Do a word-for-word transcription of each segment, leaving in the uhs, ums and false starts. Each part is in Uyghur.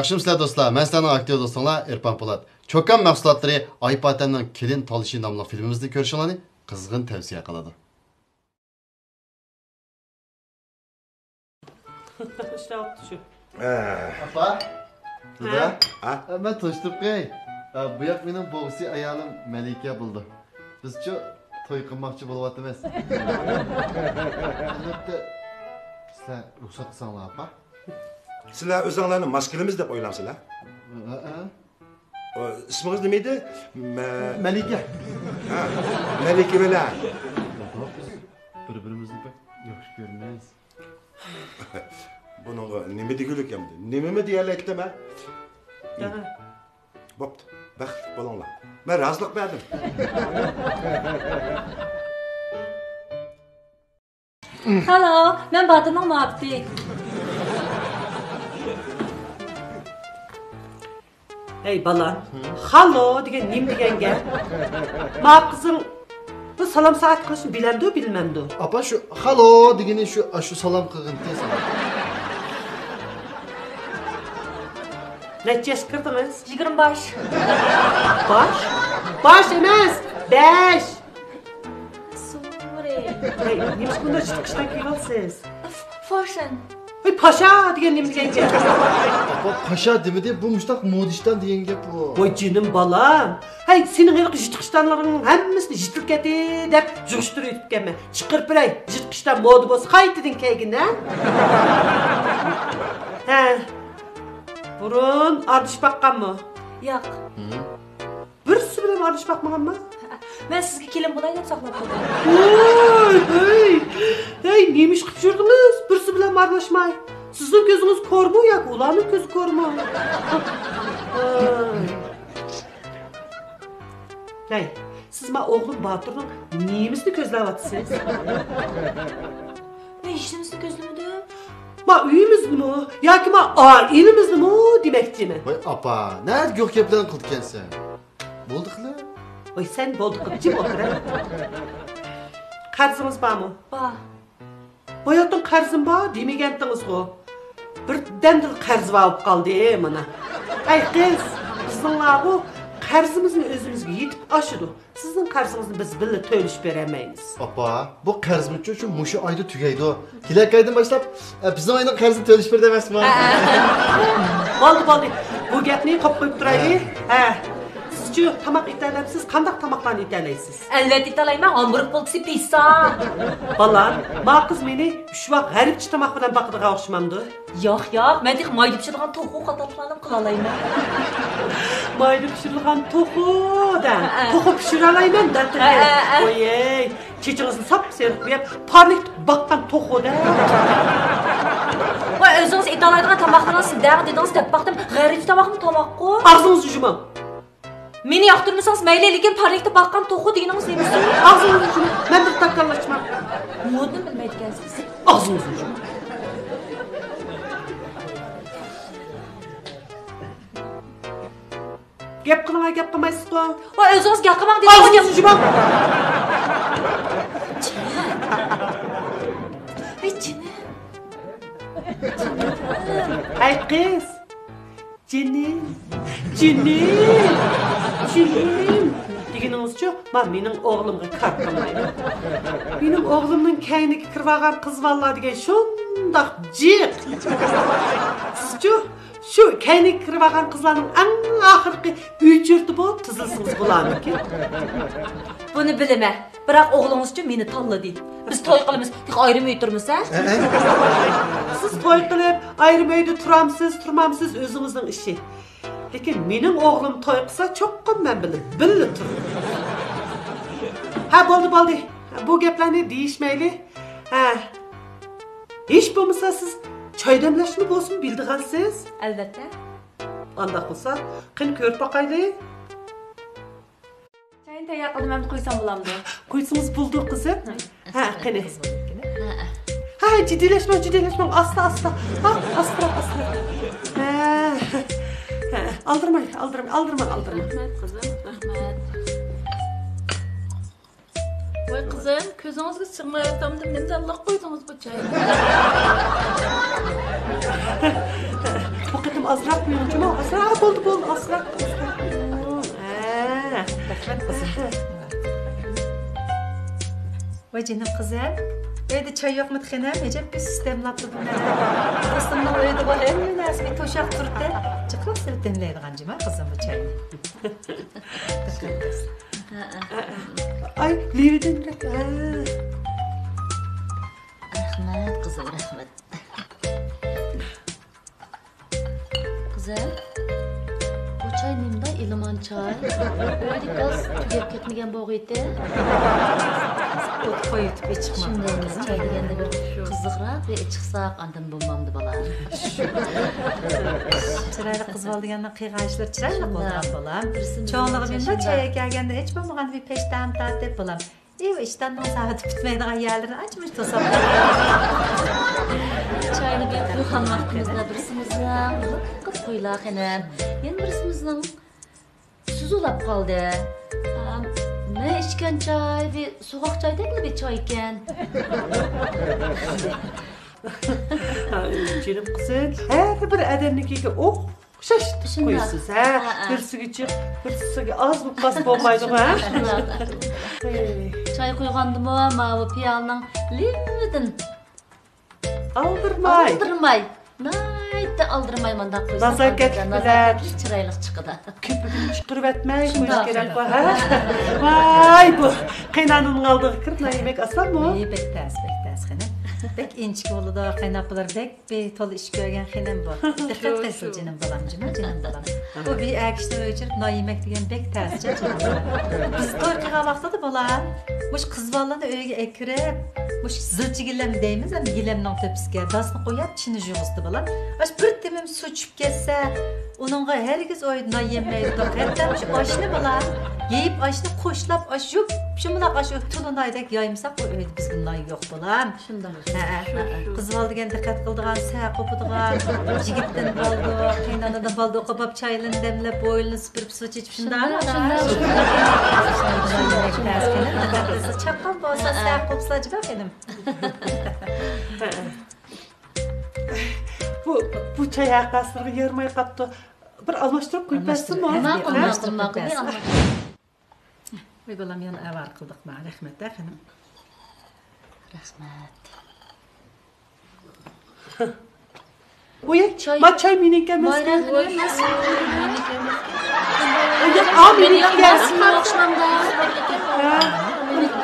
ياخشىمۇسىلەر دوستلار؟ مەن سىلەرنىڭ ئاكتيور دوستۇڭلار ئېرپان پولات. چوكان مەھسۇلاتلىرى ئاي پاتەمنىڭ كېلىن تالىشى ناملىق فىلىمىمىزنى كۆرۈشۈڭلارنى قىزغىن تەۋسىيە قىلىدۇ. ئىشلەۋاتىدۇ شۇ. ئاپا، دادا، ھە؟ مەن تونۇشتۇرۇپ قوياي. ئە، بۇ ياق مېنىڭ بوغۇسى ئايالىم مەلىكە بولىدۇ. بىزچۇ توي قىلماقچى بولۇۋاتىمىز. ئەلۋەتتە، سىلەر رۇخسەت قىلساڭلار، ئاپا. سىلەر ئۆزۈڭلارنى ماسكىلىمىز دەپ ئويلاڭسىلەر. ھە، ھە. ئىسمىڭىز نېمە ئىدى؟ مە- مەلىكە. ھە، مەلىكە بىلەن. بىز بىر-بىرىمىزنى بەك ياخشى كۆرىمىز. بۇنىڭغا نېمە دېگۈلۈك ئەمدى؟ نېمىمۇ دېيەلەيتتىم ھە؟ بوپتۇ، بەختلىك بولۇڭلار. مەن رازىلىق بەردىم. خالو، مەن باتۇرنىڭ مۇھەببىتى. ھەي بالا، خالو دېگەن نېمە دېگەن گەپ؟ ما قىزىڭ بۇ سالام سائەت قىلىشنى بىلەمدۇ، بىلمەمدۇ؟ ئاپا، شۇ خالو دېگىنى شۇ، ئاشۇ سالام قىلغىنى سالام. نەچچە ياشقا كىردىڭىز؟ يىگىرمە باش. باش؟ باش ئەمەس، بەش. سورى. ھەي، نېمىشقا بۇنداق جىتقىشتان كىيىۋالىسىز؟ فاشن. ھەي، پاشا دېگەن نېمە دېگەن گەپ؟ ئاپا، پاشا دېمىدى، بۇ مۇشتاق مودىشتان دېگەن گەپ بۇ. ۋاي جېنىم بالام. ھەي، سېنىڭ ھېلىقى جىتقىشتانلىرىڭ ھەممىسىنى يېتىلىپ كەتتى دەپ يىغىشتۇرۇۋېتىپتىكەنمەن. چىقىرىپ بېرەي، جىتقىشتان مودا بولسا قايتىدىن كىيگىن ھە؟ ھە. بۇرۇن ئارىلىشىپ باققانمۇ؟ ياق. بىرسى بىلەن ئارىلىشىپ باقمىغانما؟ مەن سىزگە كېلىن بولاي دەپ ساقلاپ قويدۇم. ھەي، ھەي، ھەي، نېمە ئىش قىلىپ يۈردىڭىز؟ بىرسى بىلەن ئارىلاشماي. سىزنىڭ كۆزىڭىز كورمۇ ياكى ئۇلارنىڭ كۆزى كورمۇ؟ ھەي. ھەي، سىز ما ئوغلۇم باتۇرنىڭ نېمىسىنى كۆزلەۋاتىسىز؟ مەن ھېچنېمىسىنى كۆزلىمىدىم. ما ئۆيىمىزنىمۇ ياكى ما ئائىلىمىزنىمۇ دېمەكچىمەن. ۋاي ئاپا، نەدە گۆھ گەپلەرنى قىلىدىكەنسەن؟ بولدى قىلە. ۋاي سەن بولدى قىل، جىم ئولتۇر ھە. قەرزىڭىز بارمۇ؟ بار. باياتىن قەرزىم بار دېمىگەنتىڭىزغۇ. بىردەمدىلا قەرز بار بولۇپ قالدى مانا. ئەي قىز، بىزنىڭلارغۇ قەرزىمىزنى ئۆزىمىزگە يېتىپ ئاشىدۇ. سىزنىڭ قەرزىڭىزنى بىز بىللە تۆلىشىپ بېرەلمەيمىز. ئاپا، بۇ قەرزمۇچۇ شۇ مۇشۇ ئايدا تۈگەيدۇ. كېلەركى ئايدىن باشلاپ، ئە، بىزنىڭ ئۆينىڭ قەرزىنى تۆلىشىپ بېرىدۇ ئەمەسمۇ؟ بولدى، بولدى. بۇ گەپنى قويۇپ قويۇپ تۇرايلى. ھە. سىزچۇ تاماق ئېتەلەمسىز؟ قانداق تاماقلارنى ئېتەلەيسىز؟ ئەلۋەتتە ئېتەلەيمەن، ھامبۇرگ پولكىسى، پىسسا. بالام، ما قىز مېنى شۇ ۋاق غەربچە تاماق بىلەن باقىدىغان ئوخشىمامدۇ؟ ياق، ياق، مەن تېخى مايدا پىشىدىغان توخۇ قاتارلىقلارنى قىلالايمەن. مايدا پىشىدىغان توخۇ دە. ھەئە. توخۇ پىشۇرالايمەن دەتتى. ھەئە، ھەئە. ۋويەي، چېچىڭىزنى ساپسېرىق بوياپ، پارنىكتا باققان توخۇ دە. ۋاي، ئۆزىڭىز ئېتالايدىغان تاماقلىرىڭىزنى دەڭ دېدىڭىز دەپ باقتىم. غەربچە تاماقمۇ تاماققۇ. ئاغزىڭىزنى يۇمۇڭ. مېنى ياقتۇرمىسىڭىز مەيلى، لېكىن پارنىكتا باققان توخۇ دېگىنىڭىز نېمىسى؟ ئاغزىڭىزنى يۇمۇڭ. مەن بىر تاكاللاشما. مودىنى بىلمەيدىكەنسىز. ئاغزىڭىزنى يۇمۇڭ. گەپ قىلىڭا، گەپ قىلمايسىزغۇ؟ ۋاي، ئۆزىڭىز گەپ قىلماڭ دېدىم. ئاغزىڭىزنى يۇمۇڭ. ۋاي جېنىم. ھەي قىز. جېنىم، جېنىم، جېنىم دېگىنىڭىزچۇ، ما مېنىڭ ئوغلۇمغا كار قىلمايدۇ. مېنىڭ ئوغلۇمنىڭ كەينىگە كىرىۋالغان قىز بالىلار دېگەن شۇنداق جىق. سىزچۇ، شۇ كەينىگە كىرىۋالغان قىزلارنىڭ ئەڭ ئاخىرقى ئۆچۈرتى بولۇپ تىزىلسىڭىز بولارمىكىن؟ بۇنى بىلىمەن. بىراق ئوغلىڭىزچۇ مېنى تاللىدى. بىز توي قىلىمىز، تېخى ئايرىم ئۆيدە تۇرىمىز ھە؟ سىز توي قىلىپ ئايرىم ئۆيدە تۇرامسىز، تۇرمامسىز ئۆزىڭىزنىڭ ئىشى. لېكىن مېنىڭ ئوغلۇم توي قىلسا چوقۇم مەن بىلەن بىللە تۇرىدۇ. ھە بولدى، بولدى. بۇ گەپلەرنى دېيىشمەيلى. ھە. ھېچ بولمىسا سىز چاي دەملەشنى بولسىمۇ بىلىدىغانسىز. ئەلۋەتتە. ئانداق بولسا قېنى كۆرۈپ باقايلى. چاينى تەييار قىلدىم، ئەمدى قۇيسام بولامدۇ؟ قۇيسىڭىز بولىدۇ قىزىم. ھە، قېنى. ھە، جىددىيلەشمەڭ، جىددىيلەشمەڭ، ئاستا، ئاستا. ھە، ئاستىراق، ئاستىراق. ھە، ھە، ئالدىرىماي، ئالدىرىماي، ئالدىرىماڭ، ئالدىرىماڭ. رەھمەت قىزىم، رەھمەت. ۋاي قىزىم، كۆزىڭىزگە سىغمايۋاتامدۇ، نېمىدىن لىق قۇيدىڭىز بۇ چاينى؟ بۇ قېتىم ئازراق قۇيۇڭ جۇمۇ. ئازراق، بولدى، بولدى، ئازراق، ئازراق. ھە. ۋاي جېنىم قىزىم، ئۆيدە چاي يوقمىدى خېنىم؟ ئەجەب بىر سىستېمىلاپتۇ بۇ مەن. دوستۇمنىڭ ئۆيىدە بار ھەممە نەرسىگە توشاق تۇرۇپتۇ. جىقلاپ سېلىپ دەملەيدىغان جۇما قىزىم بۇ چاينى. ئاي، لېۋىدىن بىرەر. ھە. رەھمەت قىزىم، رەھمەت. قىزىم، بۇ چاي نېمىدا ئىلمان چاي؟ ئۆيدە گاز تۈگەپ كەتمىگەن بولغىيتى. ئوت قويۇۋېتىپ ئىچىقماڭ. شۇنداق، چاي دېگەندە بىر قىزىقراق ۋە ئىچىقساق، ئاندىن بولمامدۇ بالام. چىرايلىق قىز بالا دېگەننىڭ قىلغان ئىشلىرى چىرايلىق بولغان بالام. چوڭلىرى بىلمە چايغا كەلگەندە ھېچ بولمىغاندا بىر پەشتام تارتىپ بالام. ئىشتاننىڭ سائىتى پۈتمەيدىغان يەرلىرىنى ئاچمىش توساپ. چاينى بىر قۇيغان ۋاقتىمىزدا بىرسىمىزنىڭ لىققىپ قويلا خېنىم. يەنە بىرسىمىزنىڭ سۇزۇلاپ قالدى. ئا، مەن ئىچكەن چاي بىر سوغۇق چايدەكلا بىر چاي ئىكەن. جېنىم قىزىم، ھەر بىر ئادەمنىڭكىگە ئوخ ئوخشاش تۇتۇپ قويىسىز، ھە؟ ھە، ھە. بىرسىگە جىق، بىرسىگە ئاز بولۇپ قالسا بولمايدىغۇ، ھە؟ شۇنداق. چاي قۇيغاندىمۇ ماۋۇ پىيالىنىڭ لېۋىدىن ئالدىرىماي. ئالدىرىماي. ناھايىتى ئالدىرىماي مۇنداق قويساڭ، نازاكەتلىك بىلەن. نازاكەتلىك، چىرايلىق چىقىدۇ. كۆپۈكىنى چىقىرىۋەتمەي قويۇش كېرەكقۇ، ھە؟ ۋاي، بۇ قېينانىنىڭ ئالدىغا كىرىپ نان يېمەك ئاسانمۇ؟ ئى، بەك تەس، بەك تەس خېنىم. بەك ئىنچىكە بولىدۇ، قېيناپىلار بەك بى تولا ئىش كۆرگەن خېنىم بۇ. دىققەت قىلسۇن جېنىم بالام، جۇما جېنىم بالام. بۇ بى ئەكىشنى ئۆچۈرۈپ نان يېمەك دېگەن بەك تەسچە جېنىم بالام. بىز توي قىلغان ۋاقتىدا بالام، مۇشۇ قىز بالىلارنى ئۆيگە ئەكىرىپ، مۇشۇ زىلچە گىلەم دەيمىز، ئەمدى گىلەمنىڭ تۆپىسىگە داسنى قويۇپ، چىنى يۇغۇزتى بالام. ئاشۇ بىر تېمىم سۇ چۈشۈپ كەتسە، ئۇنىڭغا ھەرگىز ئۆيدە نان يېمەيدۇق. ھەتتا مۇشۇ ئاشنى بالام، يەيپ ئاشنى قوشلاپ، ئاشۇ يۇپ، شۇمىلاق ئاشۇ تۇلۇنايدەك يايمىساق، ئۇ ئۆيدە بىزگە نان يوق بالام. شۇنداق. ھە، ھە. قىز بالا دېگەن دىققەت قىلىدىغان، سەھەر قوپىدىغان، يىگىتتىن بالدۇر، قېينانىدىن بالدۇر قوپۇپ، چايلىنى دەملەپ، بويلىنى سۈپۈرۈپ، سۇ چېچىپ، شۇنداق، شۇنداق، شۇنداق. شۇنداق. چاققان بولسا، ھە، ھە. سەھەر قوپسا، جىبا خېنىم. بۇ، بۇ چاي ھەققاسلىرىغا يارىماي قاپتۇ. بىر ئالماشتۇرۇپ قويۇپ بەرسىنمۇ؟ ماقۇل، ماقۇل، ماقۇل. ۋاي بالام، يەنە ئاۋارە قىلدۇق ما، رەھمەت ھە خېنىم. رەھمەت. ئۇي، ما چاي مېنىڭكى ئەمەس. ئۇي، ئا، مېنىڭكى ئىكەن. ھە.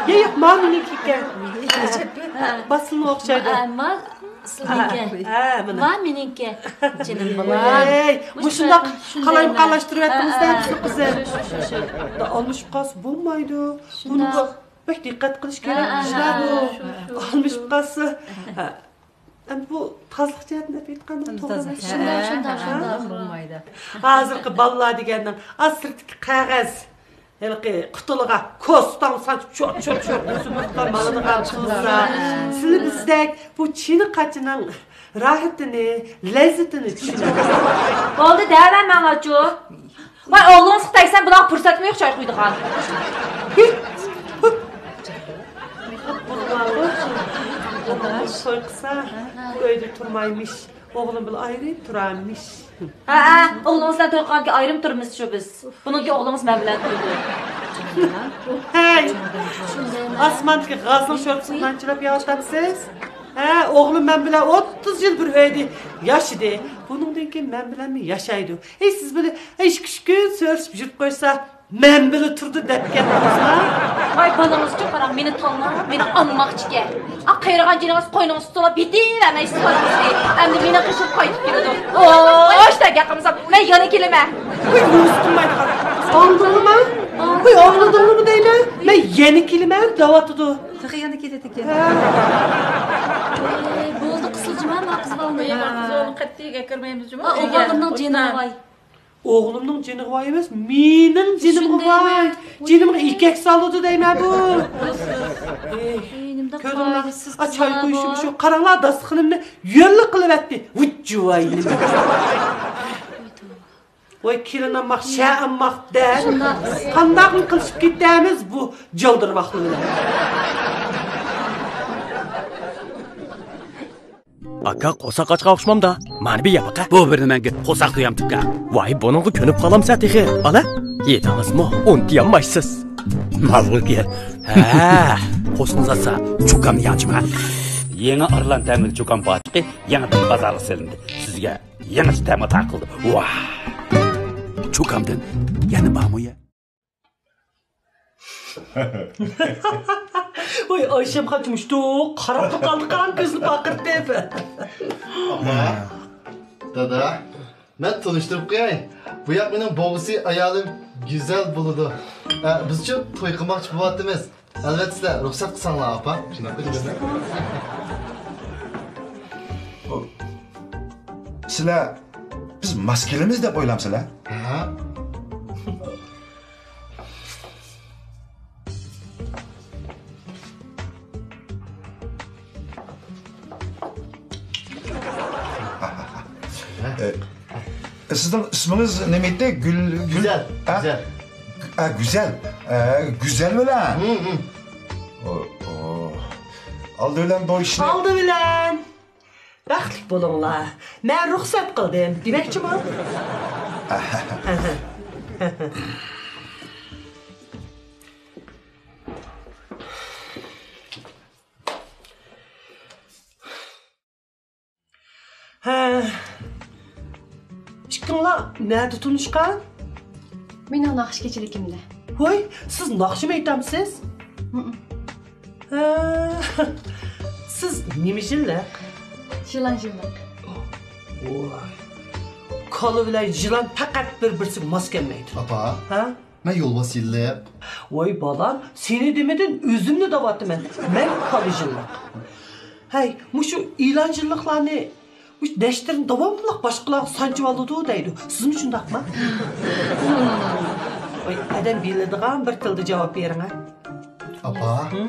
ياق، ياق، ما مېنىڭكى ئىكەن. باسىلما ئوخشايدۇ. سىزنىڭكى. ھە، مانا. ما مېنىڭكى. جېنىم بالام. ئەي، مۇشۇنداق قالايمىقانلاشتۇرۇۋەتتىڭىز-دە، بىزنىڭ قىزنى. ئالمىشىپ قالسا بولمايدۇ. بۇنىڭغا بەك دىققەت قىلىش كېرەك ئىشلار بۇ. ئالمىشىپ قالسا. ئەمدى بۇ تازىلىق جەھەتتىن ئېلىپ ئېيتقاندا توغرا ئەمەس. شۇنداق، شۇنداق، شۇنداق. بولمايدۇ. ھازىرقى بالىلار دېگەننىڭ ئاز سىرتتىكى قەغەز. ھېلىقى قۇتىلىغا كوستاڭ سانچىپ چوت، چوت، چوت سۈمۈرۈپ ماڭىدىغان قىلسا، سىلى بىزدەك بۇ چىنە قاچىنىڭ راھىتىنى، لەززىتىنى چۈشىنىدۇ. بولدى، دەۋەرمەڭلارچۇ. ۋاي، ئوغلىڭىزغا تەگسەم، بۇلارغا پۇرسەتمۇ يوق چاي قۇيىدىغان. توي قىلسا، بۇ ئۆيدە تۇرمايمىش. ئوغلۇم بىلەن ئايرىم تۇرامىش. ھە، ھە، ئوغلىڭىز بىلەن توي قىلغانكى ئايرىم تۇرىمىز شۇ بىز. بۇنىڭكى ئوغلىڭىز مەن بىلەن تۇرىدۇ. ھەي، ئاسماندىكى غازنىڭ شورپىسىنى نانچىلاپ يەۋاتامسىز؟ ھە، ئوغلۇم مەن بىلەن ئوتتۇز يىل بىر ئۆيدە ياشىدى. بۇنىڭدىن كېيىن مەن بىلەنمۇ ياشايدۇ. ھەي، سىز بىلەن ئىككى ئۈچ كۈن سۆزلىشىپ يۈرۈپ قويسا، مەن بىلەن تۇردى دەپ كەتتىڭىزما؟ ۋاي بالىڭىزچۇ قاراڭ، مېنى تاللاپ، مېنى ئالماقچىكەن. ئا، قېرىغان جېنىڭىز قوينىڭىزدا تولا بېتىۋەرمەيسىز بالىڭىزنى. ئەمدى مېنىڭ قېشىمغا قايتىپ كېلىدۇ. ئوي، ئاشۇنداق گەپ قىلمىسام، مەن يەنە كېلىمەن. ۋاي، نومۇس قىلمايدىغان. ئاڭلىدىڭلىما؟ ۋاي، ئاڭلىدىڭلىما دەيمەن؟ مەن يەنە كېلىمەن دەۋاتىدۇ. تېخى يەنە كېلىدىكەن. ھە. ئەي، بولدى، قىسىلجىما، ما قىز بالىنى. ھە. قىز بالىنى قەتئىي ئەكىرمەيمىز جۇمۇ. ئا، ئۆيگە. ئوغلۇمنىڭ جېنىغا ۋاي. ئوغلۇمنىڭ جېنىغا ۋاي ئەمەس، مېنىڭ جېنىمغا ۋاي. جېنىمغا ئىكەك سالىدۇ دەيمەن بۇ. ئېي، كۆردۈڭلار؟ ئا، چاي قۇيۇشۇم شۇ. قاراڭلار، داستىخىنىمنى يۆللا قىلىۋەتتى. ۋۇججۇۋاي نېمە. ۋاي، كېلىن ئامماق، شە ئامماق دە. قانداقمۇ قىلىشىپ كېتەمىز بۇ جالدىرماقلار بىلەن؟ ئاكا قورساق ئاچقان ئوخشىمامدا؟ مانا بىر يەپ باقە. بۇ بىر نېمەڭگە قورساقنى يامتىپكەن. ۋاي، بۇنىڭغا كۆنۈپ قالامسە تېخى؟ ئالا، يېدىڭىزمۇ؟ ئۇنتۇيالمايسىز. ماۋۇ گەپ. ھە، قورسىقىڭىز ئاچسا، چۇكامنى يانچىما. يېڭى ئارلان تەملىك چۇكام پاچىقى يېڭىدىن بازارغا سېلىندى. سىزگە يېڭىچە تەم ئاتا قىلدى. ۋاھ! چۇكامدىن يەنە بارمۇ يە؟ ۋاي، ئايشەم خانىم مۇشتۇق قاراپلا قالدى، قارام كۆزىنى پارقىرىتىپ. ئاپا، دادا، مەن تونۇشتۇرۇپ قوياي. بۇ ياق مېنىڭ بوۋىسى، ئايالىم گۈزەل بولىدۇ. ئە، بىزچۇ توي قىلماقچى بولۇۋاتىمىز. ئەلۋەتتە، سىلەر رۇخسەت قىلساڭلار، ئاپا. شۇنداق قىلىمىز. سىلەر بىز ماس كېلىمىز دەپ ئويلامسىلەر؟ ھە. ئە، سىزنىڭ ئىسمىڭىز نېمە ئىدى؟ گۈل، گۈل، گۈزەل، ھە؟ گۈزەل. ھە، گۈزەل. ھە، گۈزەل بىلەن. ھە، ھە. ئو، ئو. ئالدى بىلەن بۇ ئىشنى، ئالدى بىلەن بەختلىك بولۇڭلار. مەن رۇخسەت قىلدىم دېمەكچىمۇ؟ ھە. ئىككىڭلار نەدە تونۇشقان؟ مېنىڭ ناخشا كېچىلىكىمدە. ۋاي، سىز ناخشىمۇ ئېيتامسىز؟ ھە. سىز نېمە يىللىق؟ يىلان يىللىق. ۋاي. كالا بىلەن يىلان پەقەت بىر-بىرسىگە ماس كەلمەيدۇ. ئاپا. ھە؟ مەن يولۋاس يىللىق. ۋاي بالام، سېنى دېمىدىن ئۆزۈمنى دەۋاتىمەن. مەن كالا يىللىق. ھەي، مۇشۇ يىلان يىللىقلارنى مۇشۇ نەشتىرىنى داۋاملىق باشقىلارغا سانجىۋالىدۇ دەيدۇ. سىزمۇ شۇنداقمۇ؟ ۋاي، ئادەم بىلىدىغان بىر تىلدا جاۋاب بېرىڭە. ئاپا، ھە؟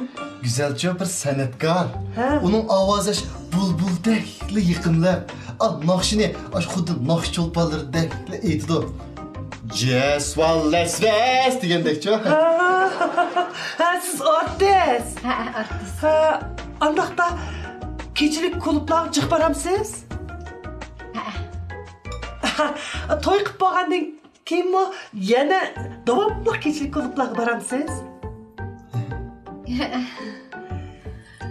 گۈزەلچۇ بىر سەنئەتكار. ھە. ئۇنىڭ ئاۋازى ئاش بۇلبۇلدەكلا يېقىملىق. ئا، ناخشىنى ئاش خۇددى ناخشا چولپانلىرىدەكلا ئېيتىدۇ. جەس ۋال لەس ۋەس دېگەندەكچۇ. ھە، ھە، سىز ئارتىس. ھە، ھە، ئارتىس. ھە، ئانداقتا كېچىلىك كۇلۇبلارغا جىق بارامسىز؟ ھە، ھە. توي قىلىپ بولغاندىن كېيىنمۇ يەنە داۋاملىق كېچىلىك كۇلۇبلارغا بارامسىز؟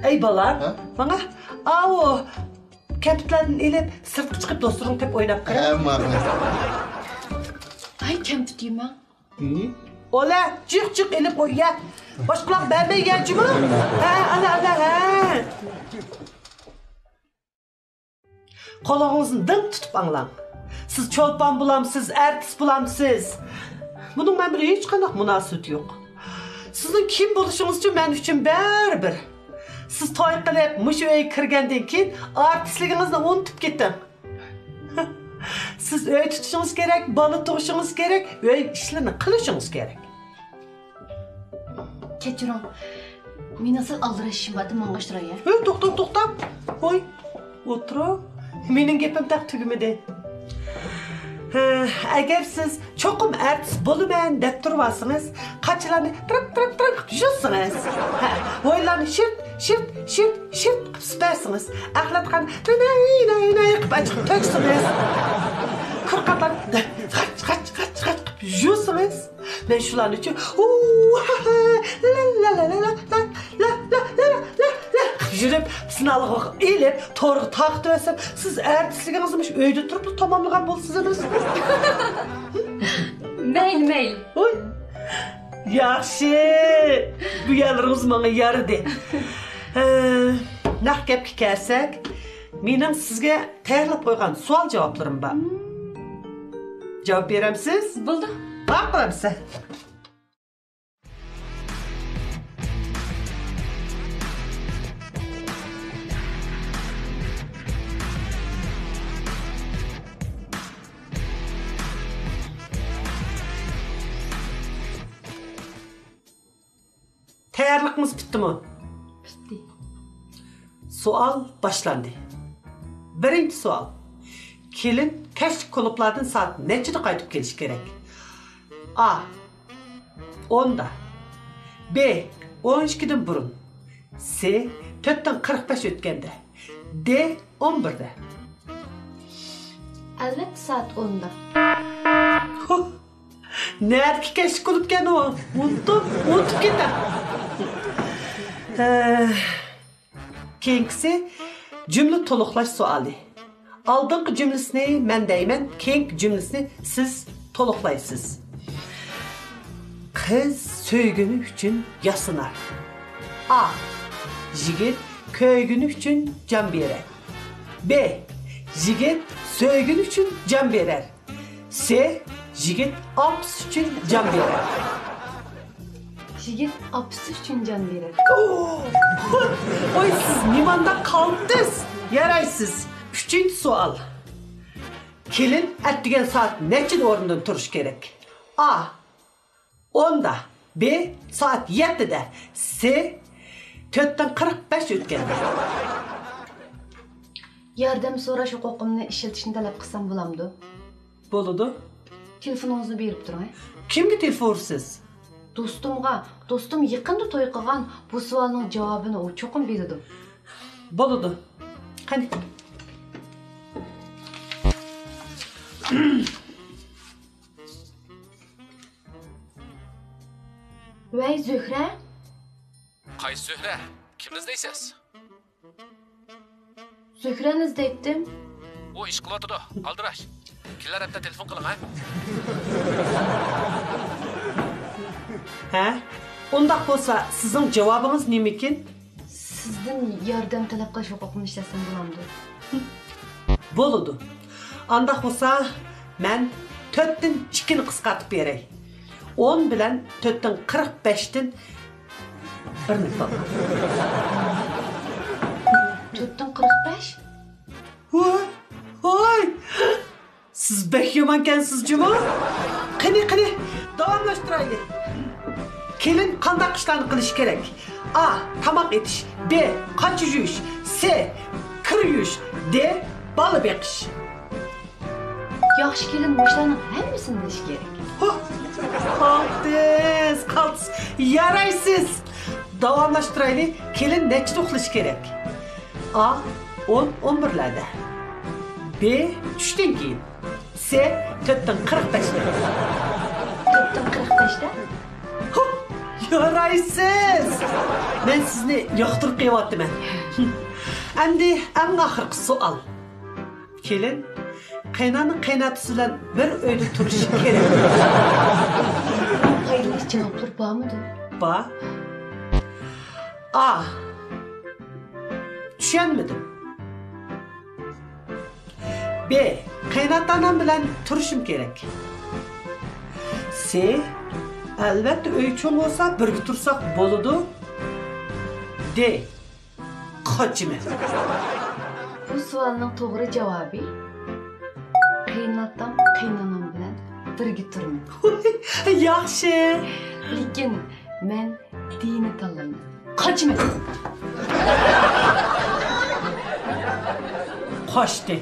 ئەي بالام، ھە؟ ماڭا ئاۋۇ كەمپۈتلەردىن ئېلىپ، سىرتقا چىقىپ دوستلىرىڭنى تېپىپ ئويناپ كىر. ھە، ماقۇل. ھاي، كەمپۈت يېمەڭ. ھى؟ ئولا، جىق جىق ئېلىپ ئويا. باشقىلارغا بەرمەي يەجىمۇ؟ ھە، ئانا، ئانا، ھە. قۇلىقىڭىزنى دىڭ تۇتۇپ ئاڭلاڭ. سىز چولپان بولامسىز، ئارتىس بولامسىز؟ بۇنىڭ مەن بىلەن ھېچقانداق مۇناسىۋىتى يوق. سىزنىڭ كىم بولۇشىڭىزچۇ مەن ئۈچۈن بەرىبىر. سىز توي قىلىپ، مۇشۇ ئۆيگە كىرگەندىن كېيىن ئارتىسلىقىڭىزنى ئۇنتۇپ كېتىڭ. سىز ئۆي تۇتۇشىڭىز كېرەك، بالا تۇغۇشىڭىز كېرەك، ئۆي ئىشلىرىنى قىلىشىڭىز كېرەك. كەچۈرۈڭ. مېنىڭ سەل ئالدىراش ئىشىم بار، ماڭغاچ تۇراي. ھە، توختا، توختا. ھوي، ئولتۇرۇڭ. مېنىڭ گېپىم تېخى تۈگىمىدى. ھە، ئەگەر سىز چوقۇم ئارتىس بولىمەن دەپ تۇرۇۋالسىڭىز، قاچىلارنى تىرىق، تىرىق، تىرىق قىلىپ يۇسىڭىز. ھە، ھويلارنى شىرت، شىرت، شىرت، شىرت قىلىپ سۈپەرسىڭىز. ئەخلەتخانا ناي، ناي، ناي قىلىپ ئاچىقىپ تۆكسىڭىز. كىرقاتلارنى غاچ، غاچ، غاچ، غاچ قىلىپ يۇسىڭىز. مەن شۇلارنى ئۈچۈن، ھۇ، ھا، ھا، لا، لا، لا، لا، لا، لا، لا، لا، لا، لا، لا، لا، لا، يۈرۈپ، سىنالغا ئېلىپ، تورغا تارقىتىۋەتسەم، سىز ئەتىسىگىڭىزنى مۇشۇ ئۆيدە تۇرۇپلا تاماملىغان بولىسىز ئەمەسمۇ؟ مەيلى، مەيلى. ھوي. ياخشى. بۇ يەرلىرىڭىز ماڭا يارىدى. ھە، نەق گەپكە كەلسەك، مېنىڭ سىزگە تەييارلاپ قويغان سوئال جاۋابلىرىم بار. جاۋاب بېرەمسىز؟ بولدى. ماقۇل ئەمسە. تەييارلىقىڭىز پۈتتىمۇ؟ پۈتتى. سوئال باشلاندى. بىرىنچى سوئال. كېلىن كەچلىك كۇلۇبلاردىن سائەت نەچچىدە قايتىپ كېلىشى كېرەك؟ ئا. ئوندا. ب. ئون ئىككىدىن بۇرۇن. س. تۆتتىن قىرىق بەش ئۆتكەندە. دې، ئون بىردە. ئەلۋەتتە، سائەت ئوندا. ھۇھ، نەدىكى كەچلىك كۇلۇبكەن ئۇ؟ ئۇنتۇپ، ئۇنتۇپ كېتەم. ھە. كېيىنكىسى جۈملە تولۇقلاش سوئالى. ئالدىنقى جۈملىسىنى مەن دەيمەن، كېيىنكى جۈملىسىنى سىز تولۇقلايسىز. قىز سۆيگىنى ئۈچۈن ياسىنار. ئا، يىگىت كۆيگىنى ئۈچۈن جان بېرەر. ب، يىگىت سۆيگىنى ئۈچۈن جان بېرەر. س، يىگىت ئاپىسى ئۈچۈن جان بېرەر. يىگىت ئاپىسى ئۈچۈن جان بېرەر. ۋوي، سىز نېمانداق قالتىس؟ يارايسىز. ئۈچىنچى سوئال. كېلىن ئەتىگەن سائەت نەچچىدە ئورنىدىن تۇرۇش كېرەك؟ ئا، ئوندا. ب، سائەت يەتتىدە. س، تۆتتىن قىرىق بەش ئۆتكەندە. ياردەم سوراش ھوقۇقۇمنى ئىشلىتىشنى تەلەپ قىلسام بولامدۇ؟ بولىدۇ. تېلېفونىڭىزنى بېرىپ تۇرۇڭ، ھە؟ كىمگە تېلېفون ئۇرىسىز؟ دوستۇمغا. دوستۇم يېقىندا توي قىلغان، بۇ سوئالنىڭ جاۋابىنى ئۇ چوقۇم بىلىدۇ. بولىدۇ. قېنى. ۋەي، زۆھرە! قايسى زۆھرە؟ كىمنى ئىزدەيسىز؟ زۆھرەنى ئىزدەيتتىم. ئۇ ئىش قىلىۋاتىدۇ، ئالدىراش. كېلەر ھەپتە تېلېفون قىلىڭ، ھە؟ ھە؟ ئۇنداق بولسا، سىزنىڭ جاۋابىڭىز نېمىكىن؟ سىزدىن ياردەم تەلەپ قىلىش ھوقۇقۇمنى ئىشلەتسەم بولامدۇ؟ بولىدۇ. ئانداق بولسا، مەن تۆتتىن ئىككىنى قىسقارتىپ بېرەي. ئون بىلەن تۆتتىن قىرىق بەشتىن بىرنى تاپ. تۆتتىن قىرىق بەش؟ ۋاي، ۋاي! سىز بەك يامانكەنسىز جۇمۇ. قېنى، قېنى، داۋاملاشتۇرايلى. كېلىن قانداق ئىشلارنى قىلىشى كېرەك؟ ئا، تاماق ئېتىش. ب، قاچا يۇيۇش. س، كىر يۇيۇش. د، بالا بېقىش. ياخشى كېلىن مۇشۇلارنىڭ ھەممىسىنى بىلىشى كېرەك. ھو! قالتىس، قالتىس. يارايسىز. داۋاملاشتۇرايلى. كېلىن نەچچىدە ئۇخلىشى كېرەك؟ ئا، ئون، ئون بىرلەردە. ب، چۈشتىن كېيىن. س، تۆتتىن قىرىق بەشتە. تۆتتىن قىرىق بەشتە؟ ھو! يارايسىز! مەن سىزنى ياقتۇرۇپ قېلىۋاتىمەن. ئەمدى ئەڭ ئاخىرقى سوئال. كېلىن، قېينانا قېيناتىسى بىلەن بىر ئۆيدە تۇرۇشى كېرەك. پايدىلىنىش جاۋابلىرى بارمىدۇ؟ بار. ئا، چۈشەنمىدىم. ب، قېيناتانام بىلەن تۇرۇشۇم كېرەك. س، ئەلۋەتتە ئۆي چوڭ بولسا بىرگە تۇرساق بولىدۇ. د، قاچىمەن. بۇ سوئالنىڭ توغرا جاۋابى، قېيناتام، قېينانام بىلەن بىرگە تۇرىمەن. ياخشى. لېكىن مەن دىنى تاللايمەن. قاچىمەن. قاچتى.